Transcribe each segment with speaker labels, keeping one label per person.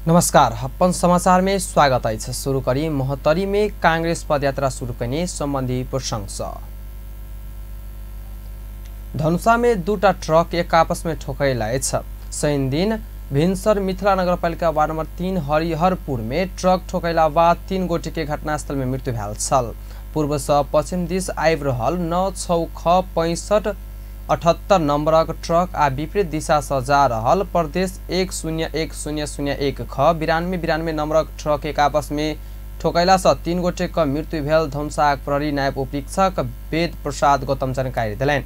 Speaker 1: नमस्कार, हप्पन समाचार में स्वागत अछि। शुरू करी महोत्तरी में कांग्रेस पदयात्रा शुरू करने संबंधी प्रसंग। धनुषा में दूटा ट्रक एक आपस में ठोकैला अछि। शनि दिन भिनसर मिथिला नगरपालिका वार्ड नंबर 3 हरिहरपुर में ट्रक ठोकैला बाद 3 गोटे के घटनास्थल में मृत्यु भेल छल। पूर्व से पश्चिम दिस आबि रहल 9 6 ख 65 78 नंबरक ट्रक आ विपरीत दिशा से जा रहल प्रदेश 1 0 1 0 0 1 ख 92 92 नंबरक ट्रक एक आपस में ठोकैला से 3 गोटे के मृत्यु भेल धनुषाक प्रहरी नायब उपरीक्षक वेद प्रसाद गौतम जानकारी देलनि।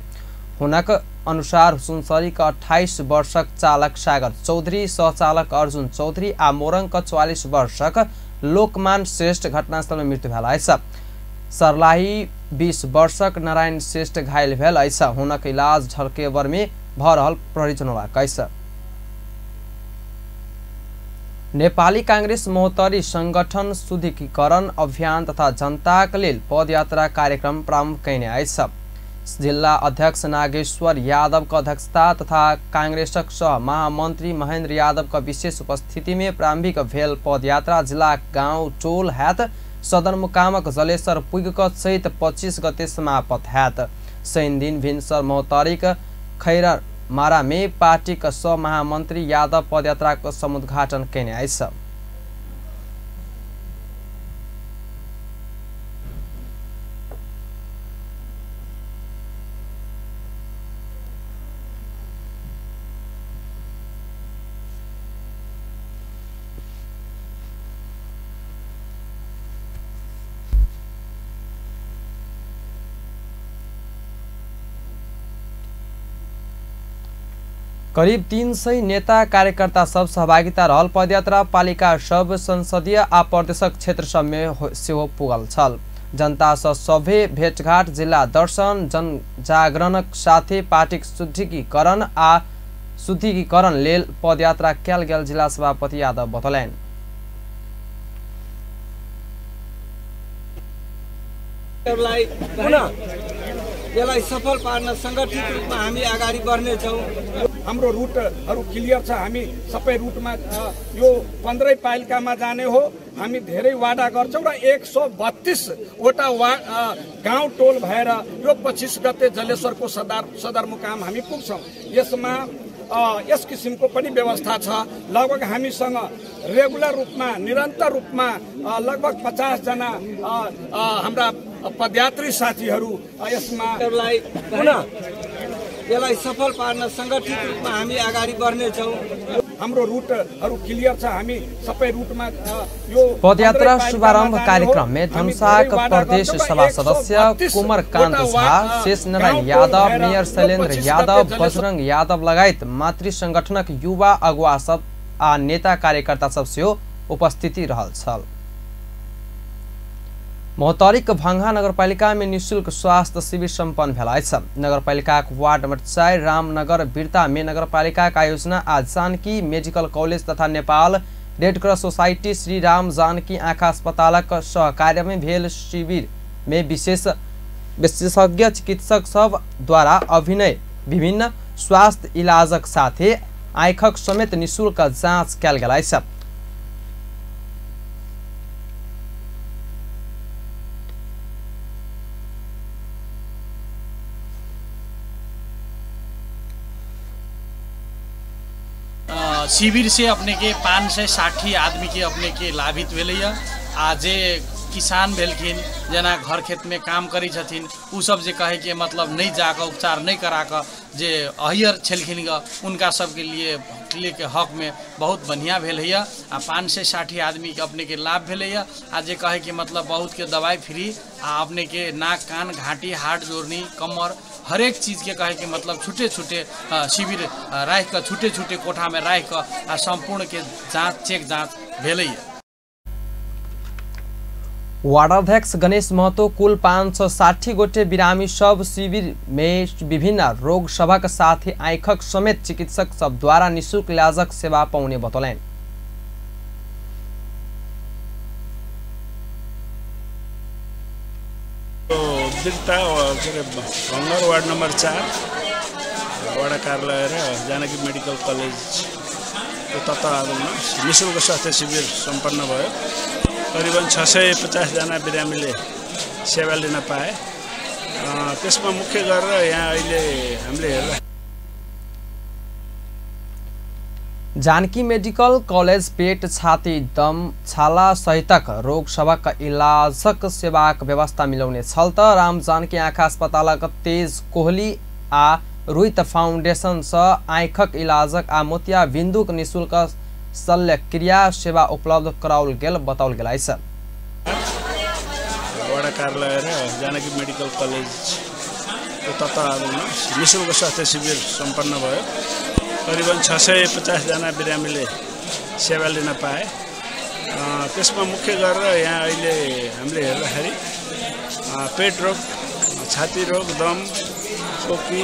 Speaker 1: हुनक अनुसार सुनसरी के 28 वर्षक चालक सागर चौधरी, सहचालक अर्जुन चौधरी आ मोरंग के 44 वर्षक लोकमान श्रेष्ठ घटनास्थल में मृत्यु भेल अछि। सरलाही 20 वर्षक नारायण श्रेष्ठ घायल भेल अछि। हुनक इलाज झलकेवर में भ रहल प्रहरी जनौलक अछि। नेपाली कांग्रेस महोत्तरी संगठन शुद्धिकरण अभियान तथा जनताक लेल पदयात्रा कार्यक्रम प्रारम्भ कयने अछि। जिल्ला अध्यक्ष नागेश्वर यादव के अध्यक्षता तथा कांग्रेसक सह महामंत्री महेंद्र यादव के विशेष उपस्थिति में प्रारंभिक भेल पदयात्रा जिला गांव टोल हैत सदरमुकामक जलेसर पुग क चैत 25 गते समाप्त हैत। शनि दिन भिनसर महोत्तरीक खैरमारा में पार्टी के सह महामंत्री यादव पदयात्रा के समुद्घाटन कयने अछि। करीब 300 नेता कार्यकर्ता सब सहभागिता रहल पदयात्रा पालिका सब संसदीय आ प्रदेशक क्षेत्र सब में सेहो पुगल छल। जनता से सभे भेटघाट, जिला दर्शन, जनजागरणक साथे पार्टीक शुद्धिकरण आ शुद्धिकरण लेल पदयात्रा कयल गेल जिला सभापति यादव बतौलनि।
Speaker 2: यसलाई सफल पार्न संगठित रूपमा हामी अगाडि बढ्नेछौँ।
Speaker 3: हाम्रो रुटहरू क्लियर छ। हामी सबै रुटमा यो 15 पालिकामा जाने हो। हामी धेरै वादा गर्छौँ र 132 वटा गाउँ टोल भएर यो 25 गते जलेश्वरको सदरमुकाम हामी पुग्छौँ। यसमा यस किसिमको पनि व्यवस्था छ। लगभग हामीसँग रेगुलर रूपमा निरन्तर रूपमा लगभग 50 जना हाम्रा पदयात्री साथीहरू यसमा
Speaker 2: यसलाई सफल पार्न संगठित रूपमा हामी अगाडि बढ्नेछौँ।
Speaker 3: हाम्रो रुटहरू क्लियर छ। हामी सबै रुटमा यो
Speaker 1: पदयात्रा शुभारंभ कार्यक्रम में धनुषाक प्रदेश सभा सदस्य कुमर कान्त झा, शेष नारायण यादव, मेयर शैलेन्द्र यादव, बजरंग यादव लगायत मातृ संगठनक युवा अगुवा सब आ नेता कार्यकर्ता सब सेहो उपस्थिति रहल छल। महोत्तरीक भंगहा नगरपालिका में निःशुल्क स्वास्थ्य शिविर सम्पन्न भेल अछि। नगरपालिकाक वार्ड नंबर 4 रामनगर बिरता में नगरपालिकाक आयोजना आ जानकी मेडिकल कॉलेज तथा Nepal red cross society Shri Ram Janaki आँखा अस्पतालक सहकार्य में भेल शिविर में विशेषज्ञ चिकित्सक सब द्वारा अभिनय विभिन्न स्वास्थ्य इलाजक साथे आँखक समेत निःशुल्क जाँच कयल गेल अछि।
Speaker 4: शिविर से अपने के 560 आदमी के अपने के लाभित भेलैया। आ जे किसान भेलखिन, जेना घर खेत में काम करै छथिन, उ सब जे कहे के मतलब नहीं जाकर उपचार नहीं करा कऽ जे अहियर छलखिन ग, उनका सबके लिए के हक में बहुत बढ़िया भेलैया। आ 560 आदमी के अपने के लाभ भेलैया। आ जे कहे के मतलब बहुत के दवाई फ्री आ अपने के नाक कान घाटी हाथ जोड़नी कमर हरेक चीज़ के कहे के मतलब छुटे छुटे शिविर राखि कऽ छुटे छुटे कोठा में राखि कऽ आ सम्पूर्ण के जाँच चेक जाँच भेलैया।
Speaker 1: वार्डाध्यक्ष गणेश महतो कुल 560 गोटे बिरामी सब शिविर में विभिन्न रोग सभक साथ ही आँखक समेत चिकित्सक सब द्वारा निःशुल्क इलाजक सेवा पाउने बतौलनि।
Speaker 5: बिरता के भंगर वार्ड नंबर 4 वडा कार्यालय र जानकी मेडिकल कलेज तत्वावधानमा निःशुल्क स्वास्थ्य शिविर सम्पन्न भयो। करिबन 650 जना बिरामीले सेवा लिन पाए। त्यसमा मुख्य गरेर यहाँ अहिले हामीले हेर्दा
Speaker 1: जानकी मेडिकल कॉलेज पेट छाती दम छाला सहितक रोग सबक इलाजक सेवाक व्यवस्था मिलाउने छल त राम जानकी आँखा अस्पतालक तेज कोहली आ रुइत फाउंडेशन सँ आँखक इलाजक आ मोतिया बिन्दुक निःशुल्क शल्यक्रिया सेवा उपलब्ध कराओल गेल बताओल गेल अछि।
Speaker 5: वडा कार्यालय र जानकी मेडिकल कलेजको तत्वावधानमा निःशुल्क स्वास्थ्य शिविर सम्पन्न भयो। करिबन 650 जना बिरामीले सेवा लिन पाए। त्यसमा मुख्य गरेर यहाँ अहिले हामीले हेर्दाखेरि पेट रोग, छाती रोग, दम, खोकी,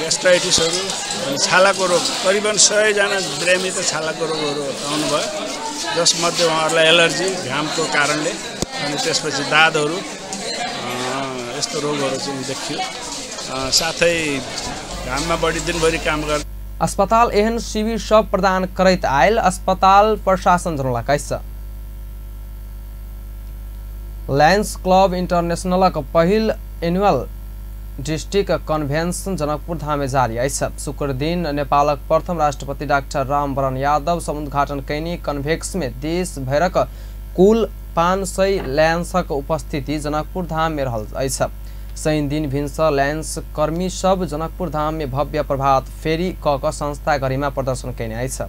Speaker 5: ग्यास्ट्राइटिसहरू अनि छालाको रोग करिबन 100 जना बिरामी त छालाको रोगहरू आउनुभयो, जसमध्ये उहाँहरूलाई एलर्जी घामको कारणले अनि त्यसपछि दादहरू यस्तो रोगहरू चाहिँ देखियो। साथै घाममा बढी दिनभरि काम गर्दा
Speaker 1: अस्पताल एहन शिविर सब प्रदान करैत आयल अस्पताल प्रशासन जनौलक अछि। लायंस क्लब इंटरनेशनलक पहिल annual district convention Janakpur Dham में जारी अछि। शुक्र दिन नेपालक प्रथम राष्ट्रपति डाक्टर रामवरण यादव समुद्घाटन कयनी कन्भेक्स में देश भरक कुल 500 लायंसक उपस्थिति जनकपुर धाम में रहल अछि। शनि दिन भिनसर लायंस कर्मी सब जनकपुर धाम में भव्य प्रभात फेरी क क संस्था गरिमा प्रदर्शन कयने अछि।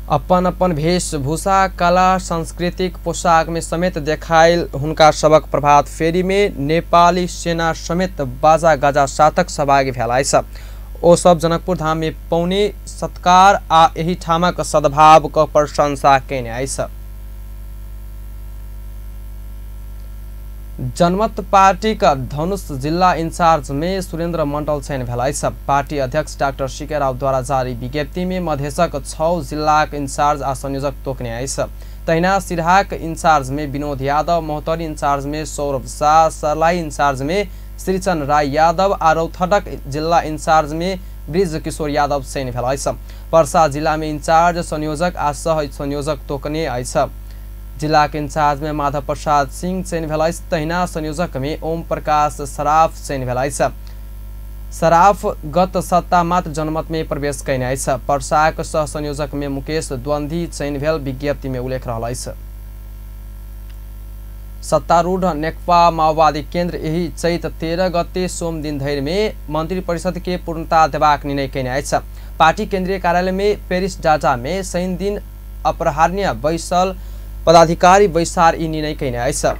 Speaker 1: अपन अपन वेशभूषा कला सांस्कृतिक पोशाक में समेत देखायल हुनका सबक प्रभात फेरी में नेपाली सेना समेत बाजा गाजा साथक सहभागी भेल अछि। ओ सब जनकपुर धाम में पौने सत्कार आ एहि ठामक सद्भाव क प्रशंसा कयने अछि। जनमत पार्टी का धनुष जिला इंचार्ज में सुरेंद्र मंडल चयन भेल अछि। पार्टी अध्यक्ष डाक्टर सीके राव द्वारा जारी विज्ञप्ति में मधेशक 6 जिलाक इंचार्ज आ संयोजक तोकने अछि। तहिना सिरहाक इंचार्ज में विनोद यादव, महोत्तरी इंचार्ज में सौरभ शाह, सर्लाही इंचार्ज में श्रीचंद राय यादव आ रौतहटक जिला इंचार्ज में ब्रिज किशोर यादव चयन भेल अछि। पर्सा जिला में इंचार्ज संयोजक आ सह संयोजक तोकने अछि। जिला के इंचार्ज में माधव प्रसाद सिंह चयन भेल अछि। तहिना संयोजक में ओम प्रकाश सराफ चयन भेल अछि। सराफ गत सत्ता मात्र जनमत में प्रवेश कयने अछि। पर्साक सह संयोजक में मुकेश द्वंदी चयन भेल विज्ञप्ति में उल्लेख रहल अछि। सत्तारूढ़ नेकपा माओवादी केंद्र एहि चैत 13 गते सोम दिन धरि में मंत्री परिषद के पूर्णता देबाक निर्णय कयने अछि। पार्टी केंद्रीय कार्यालय में पेरिस डाटा में शनि दिन अपराह्न बैसल पदाधिकारी बैसार ई निर्णय कयने अछि।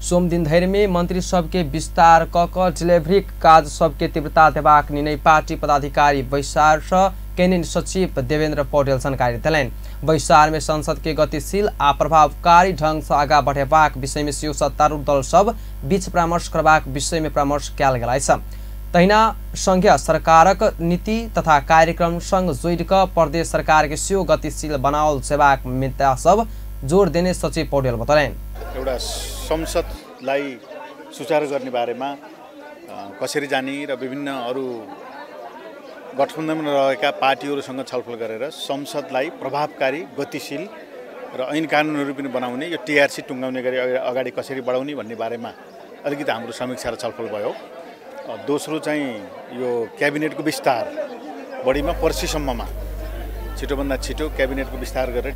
Speaker 1: सोम दिन धरि में मंत्री सबके विस्तार क क डिलीवरीक काज सबके तीव्रता देबाक निर्णय पार्टी पदाधिकारी बैसार सँ कयने सचिव देवेंद्र पौडेल जानकारी देलनि। बैसार में संसद के गतिशील आ प्रभावकारी ढंग सँ आगा बढ़ेबाक विषय में सेहो सत्तारूढ़ दल सब बीच परामर्श करबाक विषय में परामर्श कयल गेल अछि। तहिना संघीय सरकारक नीति तथा कार्यक्रम संग जोड़ि क प्रदेश सरकार के सेहो गतिशील बनाओल जेबाक मुद्दा सब जोड़ देने सचिव पौडेल बतौलनि।
Speaker 6: एउटा संसदलाई सुचारू गर्ने बारेमा कसरी जाने र विभिन्न अरू गठबन्धनमा रहेका पार्टीहरूसँग छलफल गरेर संसदलाई प्रभावकारी, गतिशील र ऐन कानुनहरू पनि बनाउने, यो टिआरसी टुङ्गाउने गरी अगाडि कसरी बढाउने भन्ने बारेमा अलिकति हाम्रो समीक्षा र छलफल भयो। दोस्रो चाहिँ यो क्याबिनेटको विस्तार बढीमा पर्सिसम्ममा छिटोभन्दा छिटो क्याबिनेटको विस्तार गरेर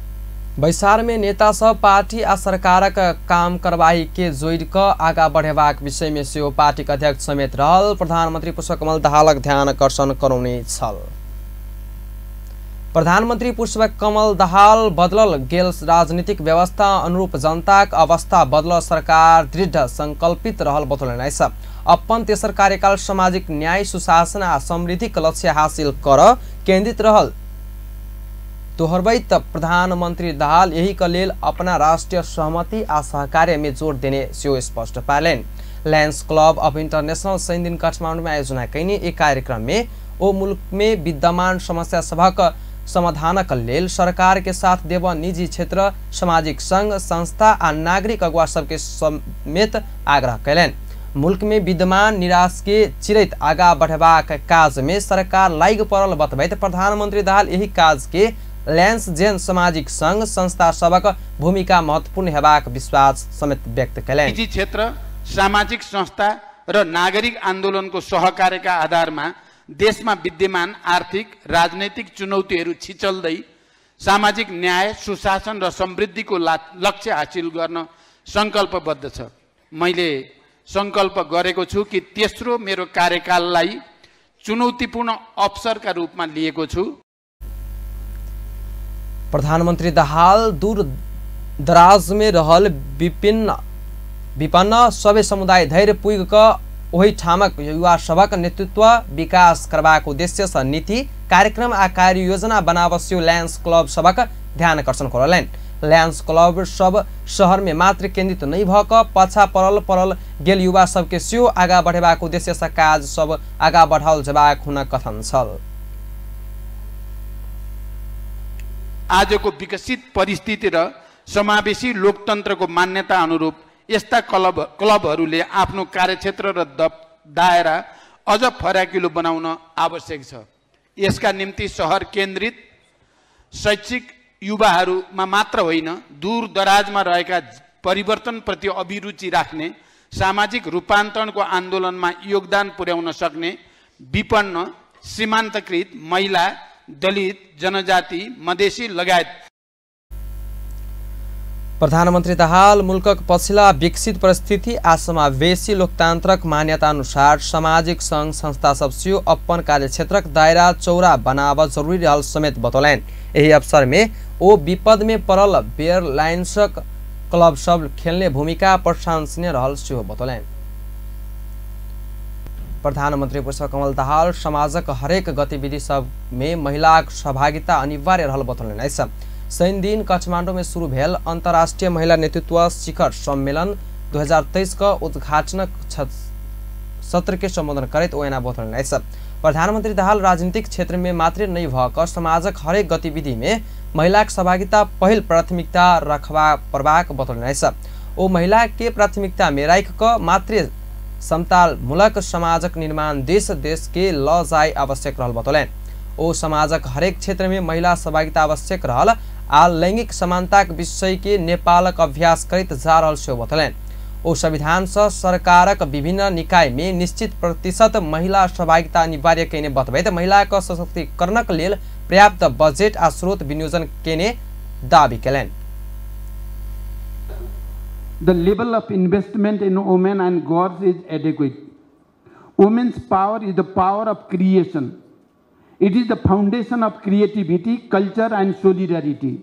Speaker 1: बैसार में नेता सब पार्टी आ सरकारक काम करवाही के जोड़ि क आगा बढ़ेबाक विषय में सेहो पार्टीक अध्यक्ष समेत रहल प्रधानमंत्री पुष्पकमल दाहालक ध्यान आकर्षण करौने छल। प्रधानमंत्री पुष्पकमल दाहाल बदलल गेल राजनीतिक व्यवस्था अनुरूप जनताक अवस्था बदल सरकार दृढ़ संकल्पित रहल बतौलनि अछि। अपन तेसर कार्यकाल सामाजिक न्याय, सुशासन आ समृद्धिक लक्ष्य हासिल कर केंद्रित रहल दोहरबैत प्रधानमंत्री दाहाल यही के लेल अपना राष्ट्रीय सहमति आ सहकार्य में जोड़ देने सेहो स्पष्ट पारलनि। लायंस क्लब ऑफ इंटरनेशनल शनि दिन काठमांडू में आयोजना कयने एक कार्यक्रम में ओ मुल्क में विद्यमान समस्या सभक समाधानक लेल सरकार के साथ देव निजी क्षेत्र, सामाजिक संघ संस्था आ नागरिक अगुवा सबके समेत आग्रह कयलनि। मुल्क में विद्यमान निराश के चिरैत आगा बढ़बाक काज में सरकार लागि पड़ल बतबैत प्रधानमंत्री दाहाल एहि काज के लायंस जेन सामाजिक संघ संस्था सबक भूमिका महत्वपूर्ण हेबाक विश्वास समेत व्यक्त कयलनि।
Speaker 7: निजी क्षेत्र, सामाजिक संस्था र नागरिक आन्दोलनको सहकार्यका आधारमा देशमा विद्यमान आर्थिक राजनैतिक चुनौतीहरू छिचल्दै सामाजिक न्याय, सुशासन र समृद्धिको लक्ष्य हासिल गर्न सङ्कल्पबद्ध छ। मैले सङ्कल्प गरेको छु कि तेस्रो मेरो कार्यकाललाई चुनौतीपूर्ण अवसरका रूपमा लिएको छु।
Speaker 1: प्रधानमन्त्री दाहाल दूर दराज में रहल विपन्न सबै समुदाय धैर्य पुग क ओहि ठामक युवा सबक नेतृत्व विकास करबाक उद्देश्य सँ नीति, कार्यक्रम आ कार्ययोजना बनावश्य लायंस क्लब सबक ध्यान आकर्षण करलनि। लायंस क्लब सब शहर में मात्र केंद्रित नहीं भ क पाछा पड़ल पड़ल गेल युवा सबके सेहो आगा बढ़ेबाक उद्देश्य सँ काज सब आगा बढ़ाओल जेबाक हुनक कथन छल।
Speaker 7: आजको विकसित परिस्थिति र समावेशी लोकतन्त्रको मान्यता अनुरूप यस्ता क्लबहरूले आफ्नो कार्यक्षेत्र र दायरा अझ फराकिलो बनाउन आवश्यक छ। यसका निम्ति सहर केन्द्रित शैक्षिक युवाहरूमा मात्र होइन, दूर दराजमा रहेका परिवर्तनप्रति अभिरुचि राख्ने, सामाजिक रूपान्तरणको आन्दोलनमा योगदान पुर्याउन सक्ने विपन्न, सीमान्तकृत महिला, दलित, जनजाति, मधेसी लगायत।
Speaker 1: प्रधानमन्त्री दाहाल मुल्कक पछिल्ला विकसित परिस्थिति आ समावेशी लोकतान्त्रक मान्यता अनुसार सामाजिक संघ संस्था सब सेहो अपन कार्यक्षेत्रक दायरा चौड़ा बनाब जरूरी रहल समेत बतौलनि। एहि अवसर में ओ विपद में पड़ल बेयर लायंसक क्लब सब खेलने भूमिका प्रशंसनीय रहल सेहो बतौलनि। प्रधानमन्त्री पुष्पकमल दाहाल समाजक हरेक गतिविधि सब में महिलाक सहभागिता अनिवार्य रहल बतौलनि अछि। शनिदिन काठमाडौँ में शुरू भेल अंतर्राष्ट्रीय महिला नेतृत्व शिखर सम्मेलन 2023 का उद्घाटनक सत्र के सम्बोधन करैत ओ एना बतौलनि अछि। प्रधानमन्त्री दाहाल राजनीतिक क्षेत्र में मात्रै नहि भ क समाजक हरेक गतिविधि में महिलाक सहभागिता पहिल प्राथमिकता रखबा पड़बाक बतौलनि अछि। ओ महिला के प्राथमिकता में राखि क मात्रै समतामूलक समाजक निर्माण देश देश के ल जाय आवश्यक रहल बतौलनि। ओ समाजक हरेक क्षेत्र में महिला सहभागिता आवश्यक रहल आ लैंगिक समानताक विषय के नेपालक अभ्यास करैत जा रहल सेहो बतौलनि। ओ संविधान सँ सरकारक विभिन्न निकाय में निश्चित प्रतिशत महिला सहभागिता अनिवार्य केने बतबैत महिलाक सशक्तिकरणक लेल पर्याप्त बजेट आ स्रोत विनियोजन केने दावी केलनि।
Speaker 7: The level of investment in women and girls is adequate. Women's power is the power of creation. It is the foundation of creativity, culture and solidarity.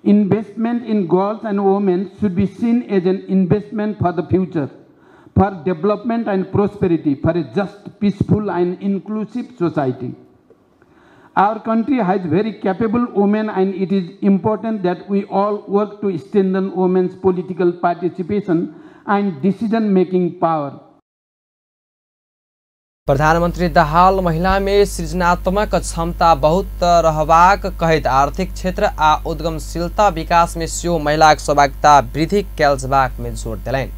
Speaker 7: Investment in girls and women should be seen as an investment for the future, for development and prosperity, for a just, peaceful and inclusive society. Our country has very capable women and it is important that we all work to strengthen women's political participation and decision-making power.
Speaker 1: प्रधानमन्त्री दाहाल महिला में सृजनात्मक क्षमता बहुत रहबाक कहैत आर्थिक क्षेत्र आ उद्यमशीलता विकास में सेहो महिलाक सहभागिता वृद्धि कयल जेबाक में जोर देलनि।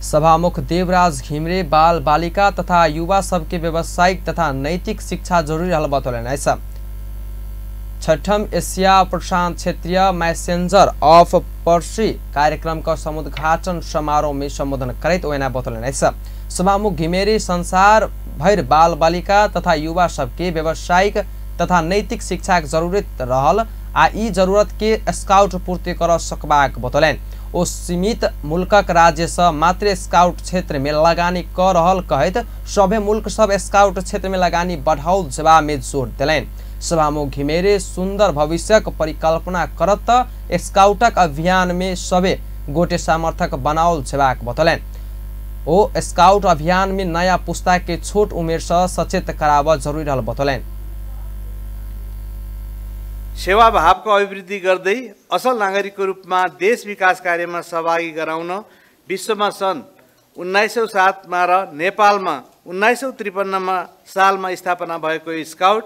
Speaker 1: सभामुख देवराज घिमिरे बाल बालिका तथा युवा सबके व्यावसायिक तथा नैतिक शिक्षा जरूरी रहल बतौलनि अछि। छठम एशिया प्रशांत क्षेत्रीय मैसेंजर ऑफ पर्सी कार्यक्रम का समुद्घाटन समारोह में संबोधन करैत ओ एना बतौलनि अछि। सभामुख घिमिरे संसार भरि बाल बालिका तथा युवा सबके व्यावसायिक तथा नैतिक शिक्षाक जरूरत रहल आ ई जरूरत के स्काउट पूर्ति कर सकबाक बतौलनि। ओ सीमित मुल्कक राज्य सँ मात्र स्काउट क्षेत्र में लगानी क रहल कहैत सभे मुल्क सब स्काउट क्षेत्र में लगानी बढ़ाओल जेबा में जोर देलनि। सभामुख घिमिरे सुंदर भविष्यक परिकल्पना करत स्काउटक अभियान में सभे गोटे समर्थक बनाओल जेबाक बतौलनि। ओ स्काउट अभियान में नया पुस्ता के छोट उमेर से सचेत कराब जरूरी रहल बतौलनि।
Speaker 8: सेवाभावको अभिवृद्धि गर्दै असल नागरिकको रूपमा देश विकास कार्यमा सहभागी गराउन विश्वमा सन् 1907 मा र नेपालमा 1953 सालमा स्थापना भएको स्काउट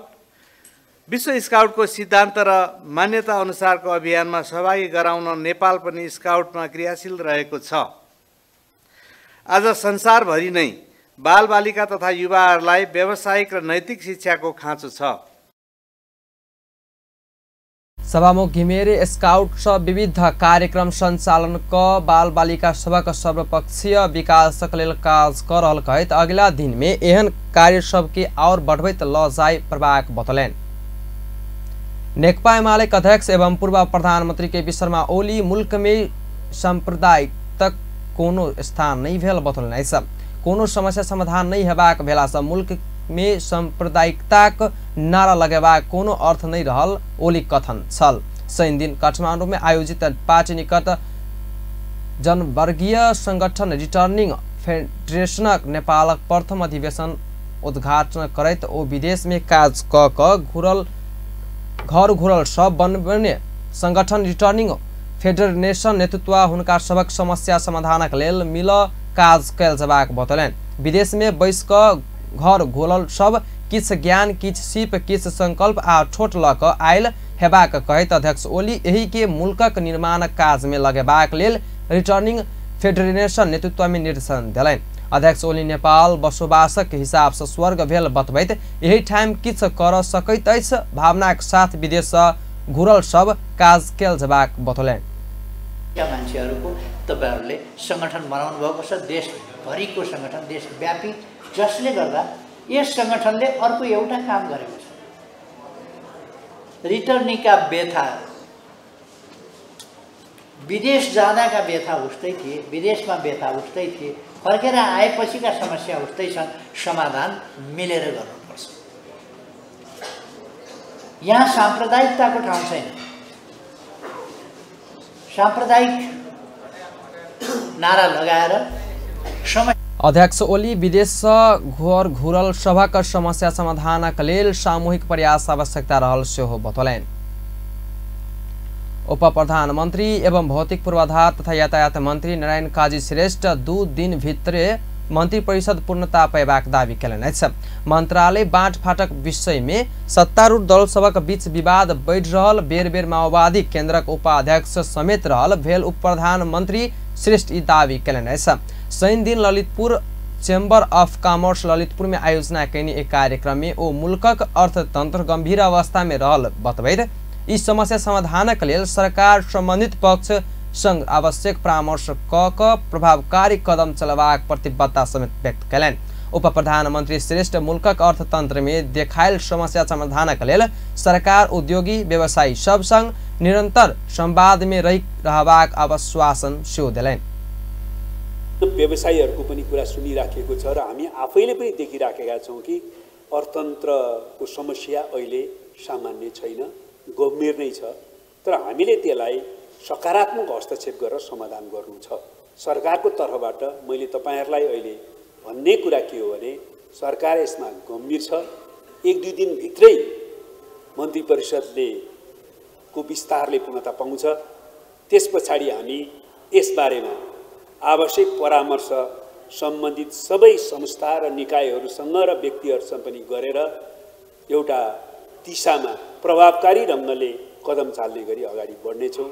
Speaker 8: विश्व स्काउटको सिद्धान्त र मान्यता अनुसारको अभियानमा सहभागी गराउन नेपाल पनि स्काउटमा क्रियाशील रहेको छ। आज संसारभरि नै बालबालिका तथा युवाहरूलाई व्यावसायिक र नैतिक शिक्षाको खाँचो छ।
Speaker 1: सभामुख घिमिरे स्काउट स विविध कार्यक्रम सञ्चालन क बालबालिका सभक सर्वपक्षीय विकासक लेल काज क रहल कहैत अगिला दिनमे एहन कार्य सबके और बढ़बैत ल जाय पड़बाक बतौलनि। नेकपा एमाले अध्यक्ष एवं पूर्व प्रधानमंत्री केपी शर्मा ओली मुल्क में सांप्रदायिकताक कोनो स्थान नहीं भेल बतौलनि अछि। कोनो समस्या समाधान नहीं हेबाक भेलासँ मुल्क में सांप्रदायिकताक नारा लगेबाक कोनो अर्थ नहीं रहल ओली कथन छल। शनिदिन काठमाडौँ में आयोजित पार्टी निकट जनवर्गीय संगठन रिटर्निंग फेडरेशनक नेपालक प्रथम अधिवेशन उद्घाटन करैत ओ विदेश में काज क घर घुरल सब बनबने संगठन रिटर्निंग फेडरेशन नेतृत्व हुनका सबक समस्या समाधानक लेल मिल काज कयल जबाक बतौलनि। विदेश में बैस क घर घोलल सब किछ ज्ञान, किछ सीप, किछ संकल्प आ ठोट ल क आयल हेबाक कहैत अध्यक्ष ओली एही के मुल्कक निर्माण काज में लगेबाक लेल रिटर्निंग फेडरेशन नेतृत्व में निर्देशन देलनि। अध्यक्ष ओली नेपाल बसोबासक हिसाब से स्वर्ग भेल बतबैत एही ठाम किछ कर सकैत अछि भावनाक साथ विदेश सँ घुरल सब काज कयल जबाक बतौलनि।
Speaker 9: मान्छेहरूको तपाईहरुले संगठन बनाउनु भएको छ, देशभरिको संगठन, देशव्यापी, जसले गर्दा यस संगठनले अर्को एउटा काम गरेको छ। रिटर्नीका व्यथा, विदेश जाँदाका व्यथा उस्तै थिए, विदेशमा व्यथा उस्तै थिए, फर्केर आएपछिका समस्या उस्तै छन्, समाधान मिलेर गर्नुपर्छ। यहाँ साम्प्रदायिकताको ठाउँ छैन। साम्प्रदायिक नारा लगाएर
Speaker 1: अध्यक्ष ओली विदेश सँ घर घुरल सभक समस्या समाधानक लेल सामूहिक प्रयास आवश्यकता रहल सेहो बतौलनि। उप प्रधानमंत्री एवं भौतिक पूर्वाधार तथा यातायात मंत्री नारायण काजी श्रेष्ठ 2 दिन भित्रे मंत्री परिषद पूर्णता पेबाक दावी कयलनि अछि। मंत्रालय बाँटफाटक विषय में सत्तारूढ़ दल सभक बीच विवाद बढ़ि रहल, बेर बेर माओवादी केंद्रक उपाध्यक्ष समेत रहल भेल उप प्रधानमंत्री श्रेष्ठ ई दावी कयलनि अछि। शनिदिन Lalitpur chamber of commerce Lalitpur में आयोजना कयने एक कार्यक्रम में ओ मुल्कक अर्थतंत्र गंभीर अवस्था में रहल बतबैत ई समस्या समाधानक लेल सरकार संबंधित पक्ष संग आवश्यक परामर्श क प्रभावकारी कदम चलेबाक प्रतिबद्धता समेत व्यक्त कयलनि। उप प्रधानमंत्री श्रेष्ठ मुल्कक अर्थतंत्र में देखायल समस्या समाधानक लेल सरकार उद्योगी व्यवसायी सब संग निरंतर संवाद में रहि रहबाक आश्वासन सेहो देलनि।
Speaker 10: व्यवसायीहरूको पनि कुरा सुनिराखेको छ र हामी आफैले पनि देखिराखेका छौँ कि अर्थतन्त्रको समस्या अहिले सामान्य छैन, गम्भीर नै छ। तर हामीले त्यसलाई सकारात्मक हस्तक्षेप गरेर समाधान गर्नु छ। सरकारको तर्फबाट मैले तपाईहरुलाई अहिले भन्ने कुरा के हो भने सरकार यसमा गम्भीर छ। 1-2 दिन भित्रै मन्त्री परिषदले को विस्तारले पूर्णता पाउँछ। त्यस पछाडि हामी यसबारेमा आवश्यक परामर्श सम्बन्धित सबै संस्था र निकायहरूसँग र व्यक्तिहरूसँग पनि गरेर एउटा दिशामा प्रभावकारी ढङ्गले कदम चाल्ने गरी अगाडि बढ्नेछौँ।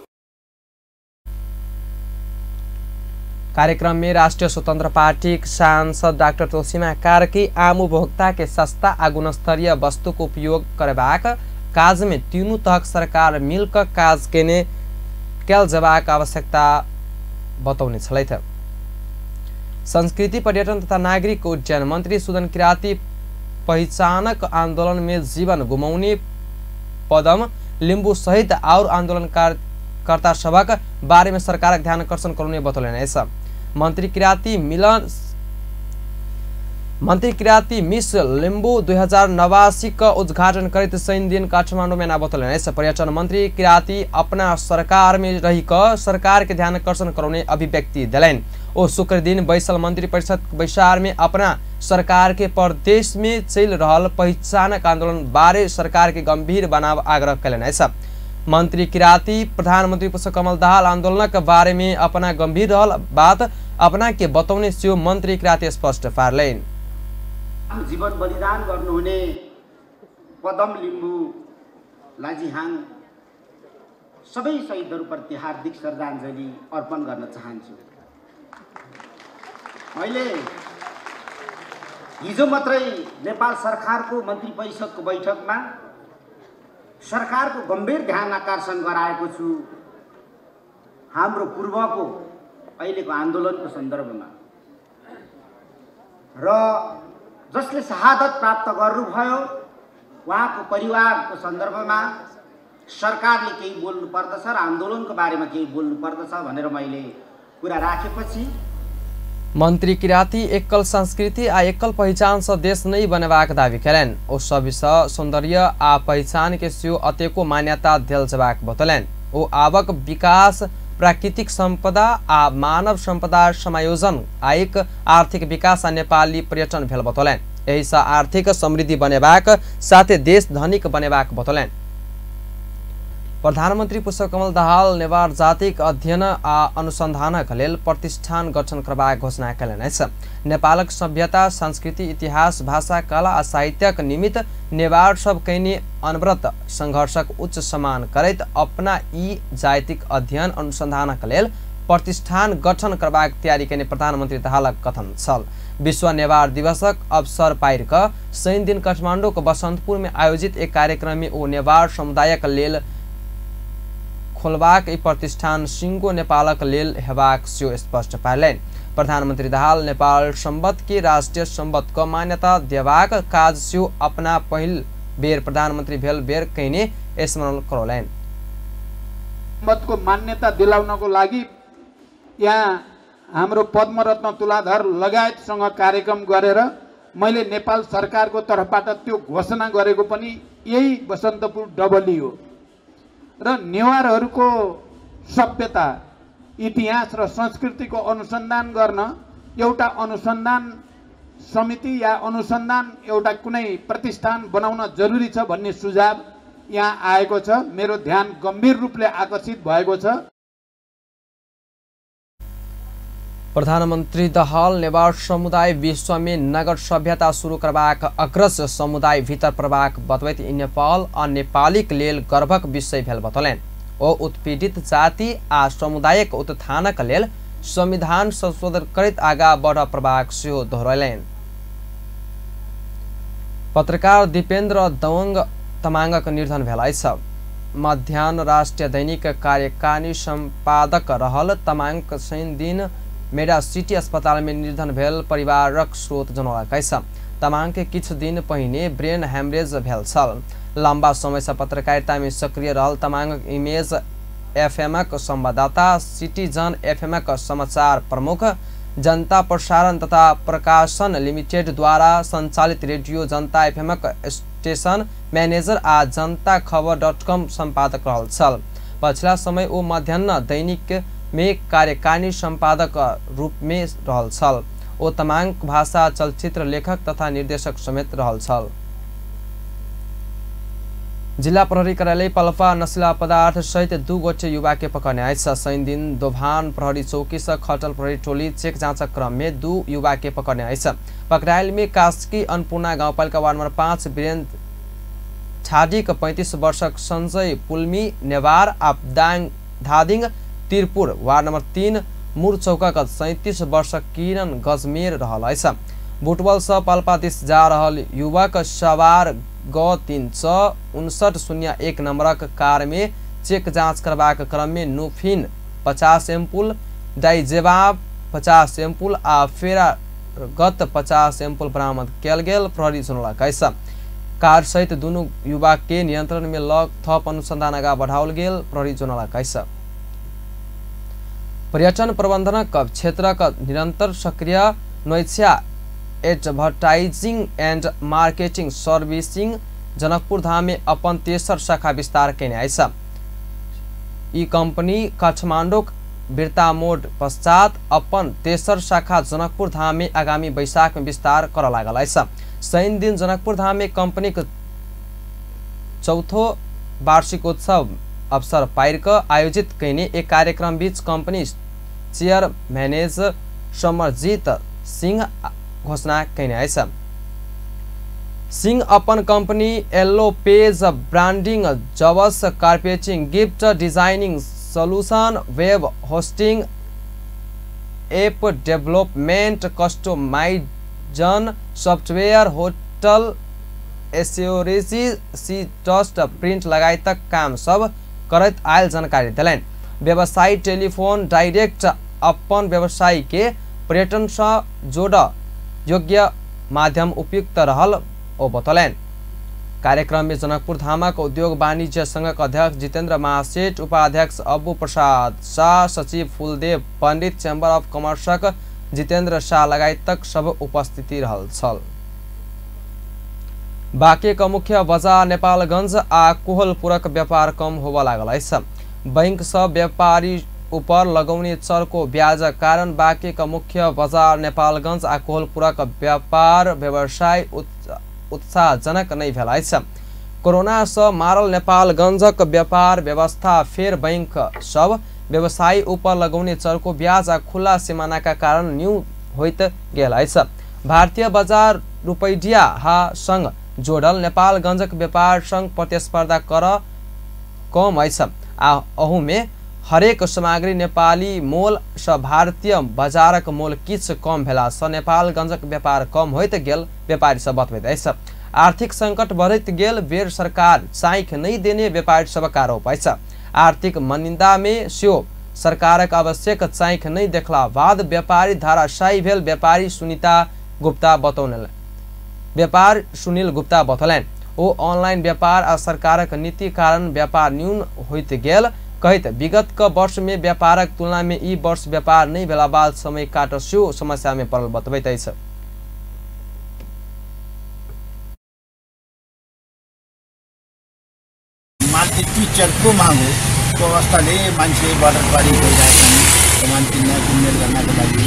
Speaker 1: कार्यक्रम में राष्ट्रिय स्वतंत्र पार्टी सांसद डाक्टर तुलसीमा कार्की आम उपभोक्ता के सस्ता आ गुणस्तरीय वस्तु को उपयोग करबाक काज में तीनू तहक सरकार मिलकर काज केने कयल जबाक आवश्यकता बतौने छलथि। संस्कृति पर्यटन तथा नागरिक उड्डयन मंत्री सुदन किराती पहिचानक आंदोलन में जीवन गुमाउने पदम लिम्बू सहित और आंदोलनकर्ता सभक बारे में सरकारक ध्यान आकर्षण करौने बतौलनि अछि। मंत्री किराती मिस लिम्बू 2089 का उद्घाटन करैत शनिदिन काठमाडौँ में बतौलनि अछि। पर्यटन मंत्री किराती अपना सरकार में रहि क सरकार के ध्यान आकर्षण करौने अभिव्यक्ति देलनि। ओ शुक्र दिन बैसल मंत्री परिषद बैसार में अपना सरकार के प्रदेश में चलि रहल पहिचानक आंदोलन बारे सरकार के गंभीर बनाव आग्रह कयलनि अछि। मंत्री किराती प्रधानमंत्री पुष्पकमल दाहाल आंदोलनक बारे में अपना गंभीर रहल बात अपना के बतौने सेहो मंत्री किराती स्पष्ट पारलनि।
Speaker 7: जीवन बलिदान गर्नुहुने पदम लिम्बू
Speaker 11: लाजिहाङ सबै शहीदहरूप्रति हार्दिक श्रद्धाञ्जली अर्पण गर्न चाहन्छु। मैले हिजो मात्रै नेपाल सरकारको मन्त्री परिषदको बैठकमा सरकारको गम्भीर ध्यान आकर्षण गराएको छु हाम्रो पूर्वको अहिलेको आन्दोलनको सन्दर्भमा, र जसले शहादत प्राप्त गर्नुभयो उहाँको परिवारको सन्दर्भमा सरकारले केही बोल्नु पर्दछ र आन्दोलनको बारेमा केही बोल्नु पर्दछ भनेर मैले कुरा राखेपछि
Speaker 1: मन्त्री किराँती एकल संस्कृति आ एकल पहिचान सँ देश नै बनेबाक दावी केलनि। ओ सभसँ सौंदर्य आ पहिचान के सेहो अतेको मान्यता देल जेबाक बतौलनि। ओ आवक विकास, प्राकृतिक संपदा आ मानव संपदा समायोजन आइक आर्थिक विकास आ नेपाली पर्यटन भेल बतौलनि। एहिसँ आर्थिक समृद्धि बनेबाक साथे देश धनिक बनेबाक बतौलनि। प्रधानमन्त्री पुष्पकमल दाहाल नेवार जातिक अध्ययन आ अनुसन्धानक लेल प्रतिष्ठान गठन करबाक घोषणा कयलनि अछि। नेपालक सभ्यता, संस्कृति, इतिहास, भाषा, कला आ साहित्यक निमित्त नेवार सब कयने अनवरत संघर्षक उच्च सम्मान करैत अपना ई जातिक अध्ययन अनुसन्धानक लेल प्रतिष्ठान गठन करबाक तयारी कयने प्रधानमन्त्री दाहालक कथन छल। विश्व नेवार दिवसक अवसर पारि कऽ शनि दिन काठमाडौँक बसन्तपुर में आयोजित एक कार्यक्रम में ओ नेवार समुदायक लेल खोलबाक ई प्रतिष्ठान सिंगो नेपालक लेल हेबाक सेहो स्पष्ट पारलनि। प्रधानमन्त्री दाहाल नेपाल सम्वत के राष्ट्रिय सम्वत क मान्यता देबाक काज सेहो अपना पहिल बेर प्रधानमन्त्री भेल बेर कयने स्मरण करौलनि।
Speaker 7: सम्वतको मान्यता दिलाउनको लागि यहाँ हाम्रो पद्मरत्न तुलाधर लगायतसँग कार्यक्रम गरेर मैले नेपाल सरकारको तर्फबाट त्यो घोषणा गरेको पनि यही बसन्तपुर डबली हो। र नेवारहरूको सभ्यता, इतिहास र संस्कृतिको अनुसन्धान गर्न एउटा अनुसन्धान समिति या अनुसन्धान एउटा कुनै प्रतिष्ठान बनाउन जरुरी छ भन्ने सुझाव यहाँ आएको छ। मेरो ध्यान गम्भीर रूपले आकर्षित भएको छ।
Speaker 1: प्रधानमन्त्री दाहाल नेवार समुदाय विश्वमे नगर सभ्यता शुरू करबाक अग्रज समुदाय भीतर पड़बाक बतबैत ई नेपाल आ नेपालीक लेल गर्वक विषय भेल बतौलनि। ओ उत्पीड़ित जाति आ समुदायक उत्थानक लेल संविधान संशोधन करैत आगा बढ़ पड़बाक सेहो दोहरौलनि। पत्रकार दीपेन्द्र दवंग तमाङक निधन भेल अछि। मध्याह्न राष्ट्रिय दैनिक कार्यकारिणी सम्पादक रहल तमाङक शनि दिन मेडा सिटी अस्पताल में निधन भेल परिवारक स्रोत जनौलक अछि। तमाङ के किछु दिन पहिने ब्रेन हेमरेज भेल छल। लम्बा समय से पत्रकारिता में सक्रिय रहल तमाङक इमेज एफएमक संवाददाता, सिटीजन एफएमक समाचार प्रमुख, जनता प्रसारण तथा प्रकाशन लिमिटेड द्वारा संचालित रेडियो जनता एफएमक स्टेशन मैनेजर आ जनता खबर .com सम्पादक रहल छल। पछिला समय ओ मध्याह्न दैनिक में कार्यकारिणी सम्पादक रूप में रहल छल। ओ तमाङ भाषा चलचित्र लेखक तथा निर्देशक समेत रहल छल। जिल्ला प्रहरी कार्यालय पल्पा नशीला पदार्थ सहित 2 गोटे युवा के पकड़ने अछि। शनि दिन दोभान प्रहरी चौकी से खटल प्रहरी टोली चेक जाँचक क्रम में 2 युवा के पकड़ने अछि। पकड़ायल में कास्की अन्नपूर्णा गाउँपालिका वार्ड नम्बर 5 वीरेन्द्र छाडीक 35 वर्षक संजय पुल्मी नेवार आ धादिङ तिरपुर वार्ड नम्बर 3 मुर चौकक 37 वर्षक किरण गजमेर रहल अछि। बुटवल से पाल्पा दिस जा रहल युवक सवार ग 359 01 नंबरक कार में चेक जांच करबाक क्रम में नुफिन 50 एम्पुल, डाइजेबा 50 एम्पुल आ फेरागत 50 एम्पुल बरामद कयल गेल प्रहरी जनौलक अछि। कार सहित दुनू युवक के नियंत्रण में लग थप अनुसंधान आगा बढ़ाओल गेल प्रहरी जनौलक अछि। पर्यटन प्रबंधनक क्षेत्रक निरंतर सक्रिय नोइछ्या एडभर्टाइजिंग and marketing servicing Janakpur Dham में अपन तेसर शाखा विस्तार कयने अछि। ई कंपनी काठमाडौँ बिरतामोड पश्चात अपन तेसर शाखा जनकपुर धाम में आगामी बैशाख में विस्तार करऽ लागल अछि। शनि दिन जनकपुर धाम में कंपनीक चौथो वार्षिकोत्सव अवसर पारि कऽ आयोजित कयने एक कार्यक्रम बीच company chair manager Samarjeet Singh घोषणा कयने अछि। सिंह अपन company yellow page branding jobs carpeting gift designing solution web hosting app development customization software hotel assurance C trust print लगायतक काम सब करैत आयल जानकारी देलनि। व्यवसायी टेलीफोन डायरेक्ट अपन व्यवसाय के पर्यटन से जोड़ योग्य माध्यम उपयुक्त रहल ओ बतौलनि। कार्यक्रम में जनकपुर धामक उद्योग वाणिज्य संघक अध्यक्ष जितेंद्र महासेठ, उपाध्यक्ष अब्बू प्रसाद शाह, सचिव फूलदेव पंडित, चैम्बर ऑफ कॉमर्सक जितेंद्र शाह लगायतक सब उपस्थिति रहल छल। बाँकेक मुख्य बजार नेपालगंज आ कोहलपुरक व्यापार कम होबय लागल अछि। बैंक सब व्यापारी ऊपर लगौने चरको ब्याजक कारण बाँकेक मुख्य बजार नेपालगंज आ कोहलपुरक व्यापार व्यवसाय उत्साहजनक नहि भेल अछि। कोरोना से मारल नेपालगंजक व्यापार व्यवस्था फेर बैंक सब व्यवसायी ऊपर लगौने चरको ब्याज आ खुला सीमाना का कारण न्यू होइत गेल अछि। भारतीय बजार रुपैडिया हा संग जोड़ल नेपालगंजक व्यापार संग प्रतिस्पर्धा कर कम अछि आ अहू में हरेक सामग्री नेपाली मोल सँ भारतीय बाजारक मोल किछु कम भेला सँ नेपालगंजक व्यापार कम होइत गेल व्यापारी सब बतबैत अछि। आर्थिक संकट बढ़ैत गेल बेर सरकार चाँखि नहि देने व्यापारी सबक आरोप अछि। आर्थिक मनिंदा में सेहो सरकारक आवश्यक चाँखि नहि देखला बाद व्यापारी धाराशायी भेल व्यापारी सुनीता गुप्ता बतौलनि। व्यापार सुनील गुप्ता बतौलनि। ओ ऑनलाइन व्यापार आ सरकारक नीति कारण व्यापार न्यून होइत गेल कहैत विगत क वर्ष में व्यापारक तुलना में ई वर्ष व्यापार नहीं भेला बाद समय काट सेहो समस्या में पड़ल बतबैत अछि।
Speaker 12: माल त्यति चर्को माग हो को अवस्थाले मान्छे बर्डर पारी गइरहेका छन् सामान किन्न किनमेल गर्नको लागि।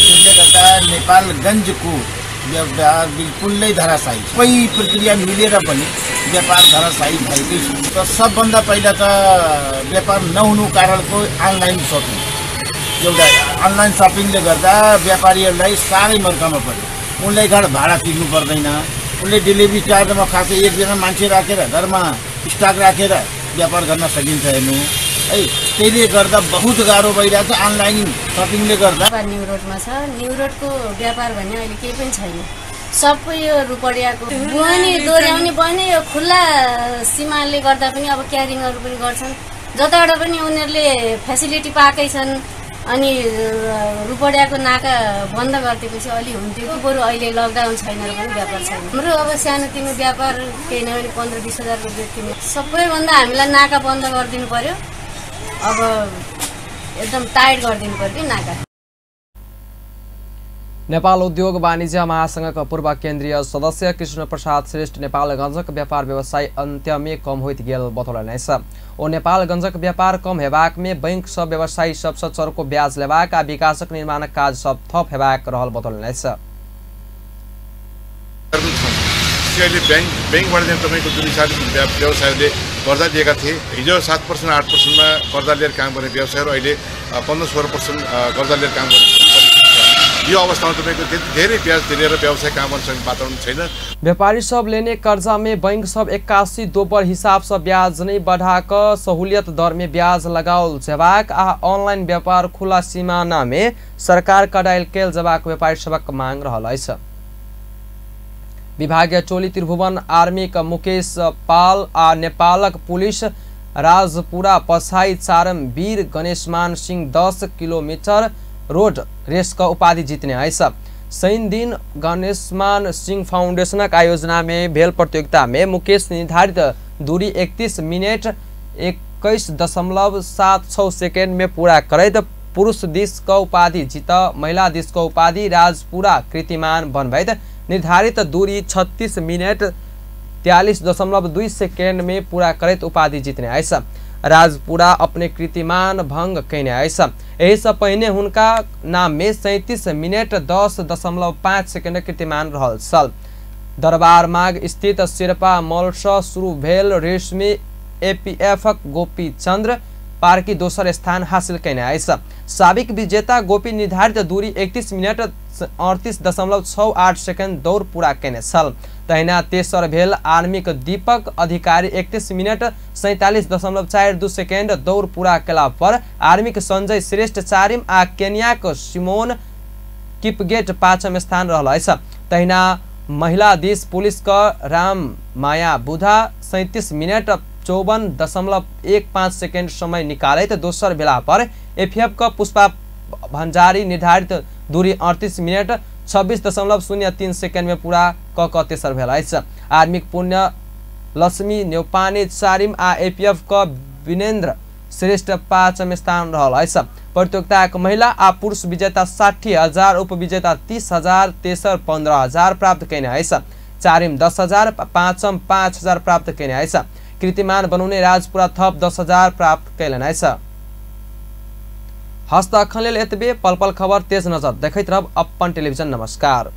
Speaker 12: त्यसले गर्दा नेपालगञ्जको व्यापार बिल्कुल नै धराशायी, सबै प्रक्रिया मिलेर पनि व्यापार धराशायी भएकै छ। र सबभन्दा पहिला त व्यापार नहुनु कारणको अनलाइन सपिङ, एउटा अनलाइन सपिङले गर्दा व्यापारीहरूलाई साह्रै मर्कामा पर्यो। उनलाई घर भाडा तिर्नु पर्दैन, उनले डेलिभरी चार्जमा खासै एकजना मान्छे राखेर घरमा स्टक राखेर व्यापार गर्न सकिन्छ हेर्नु है। त्यसले गर्दा बहुत गाह्रो भइरहेको छ अनलाइन सपिङले गर्दा।
Speaker 13: न्यू रोडमा छ, न्यू रोडको व्यापार भन्ने अहिले केही पनि छैन। सबै यो रुपैयाँको बनी दोहोऱ्याउने बनी यो खुल्ला सीमाले गर्दा पनि अब क्यारिङहरू पनि गर्छन्, जताबाट पनि उनीहरूले फेसिलिटी पाएकै छन्। अनि रुपैयाँको नाका बन्द गरिदिएपछि अलि हुन्थ्यो कि बरु अहिले लकडाउन छैन र पनि व्यापार छैन। हाम्रो अब सानोतिनो व्यापार केही नभए 15-20 हजारको बेच्थ्यौँ। सबैभन्दा हामीलाई नाका बन्द गरिदिनु पर्यो, अब एकदम टाइट गरिदिनु पर्यो कि नाका।
Speaker 1: नेपाल उद्योग वाणिज्य महासंघक पूर्व केन्द्रीय सदस्य कृष्ण प्रसाद श्रेष्ठ नेपालगंजक व्यापार व्यवसाय अन्त्यमे कम होइत गेल बतौलनि अछि। ओ नेपालगंजक व्यापार कम हेबाक में बैंक सब व्यवसायी सबसँ चरको ब्याज लेबाक आ विकासक निर्माणक काज सब थप हेबाक रहल बतौलनि अछि।
Speaker 14: अहिले ब्याङ्कबाट चाहिँ तपाईँको जुन हिसाबले व्यवसायले कर्जा लिएका थिए, हिजो 7% 8%मा कर्जा लिएर काम गर्ने व्यवसायहरू अहिले 15-16% कर्जा लिएर काम गर्ने यो अवस्थामा तपाईँको त्यति धेरै ब्याज तिरेर व्यवसाय काम गर्न सक्ने वातावरण छैन।
Speaker 1: व्यापारी सब लेने कर्जा में बैंक सब 81 दोबर हिसाब से ब्याज नहीं बढ़ा क सहूलियत दर में ब्याज लगाओल जेबाक आ ऑनलाइन व्यापार खुला सीमाना में सरकार कडाइल कैल जेबाक व्यापारी सबक मांग रहल अछि। विभागीय टोली त्रिभुवन आर्मी का मुकेश पाल आ नेपालक पुलिस राजपुरा पछाई चारम Veer Ganeshman Singh 10 kilometre road race का उपाधि जीतने अछि। शनि दिन गणेशमान सिंह फाउंडेशनक आयोजना में भेल प्रतियोगिता में मुकेश निर्धारित दूरी 31 मिनट 21.76 सेकेंड में पूरा करैत पुरुष दिस का उपाधि जीत महिला दिस का उपाधि राजपुरा कीर्तिमान बनबैत निर्धारित दूरी 36 मिनट 43.2 सेकेंड में पूरा करैत उपाधि जीतने अछि। राजपुरा अपने कीर्तिमान भंग कयने अछि। एहिसँ पहिने हुनका नाम में 37 मिनट 10.5 सेकेंड कीर्तिमान रहल छल। दरबार मार्ग स्थित शेरपा मॉलसँ शुरू भेल रेस में एपीएफक गोपी चंद्र पार्की दोसर स्थान हासिल कयने अछि। साबिक विजेता गोपी निर्धारित दूरी 31 मिनट 38.68 सेकेंड दौड़ पूरा कयने छल। तहिना तेसर भेल आर्मीक दीपक अधिकारी 31 मिनट 47.42 सेकेंड दौड़ पूरा कयला पर आर्मीक संजय श्रेष्ठ चारिम आ केन्याक सिमोन किपगेट पाँचम स्थान रहल अछि। तहिना महिला दिस पुलिस क राम माया बुधा 37 मिनट 54.15 सेकेंड समय निकालैत दोसर भेला पर एफएफ क पुष्पा भंजारी निर्धारित दूरी 38 मिनट 26.03 सेकेंड में पूरा क तेसर भेल अछि। आर्मीक पुण्य लक्ष्मी न्यौपाने चारिम आ एपीएफ क विनेन्द्र श्रेष्ठ पाँचम स्थान रहल अछि। प्रतियोगिताक महिला आ पुरुष विजेता 60,000, उपविजेता 30,000, तेसर 15,000 प्राप्त कयने अछि। चारिम 10,000, पाँचम 5,000 प्राप्त कयने अछि। कीर्तिमान बनौने राजपुरा थप 10,000 प्राप्त कयलनि अछि। हस्त अखन लेल एतबे। पल पल खबर तेज नजर देखैत रहब अपन टेलीविजन। नमस्कार।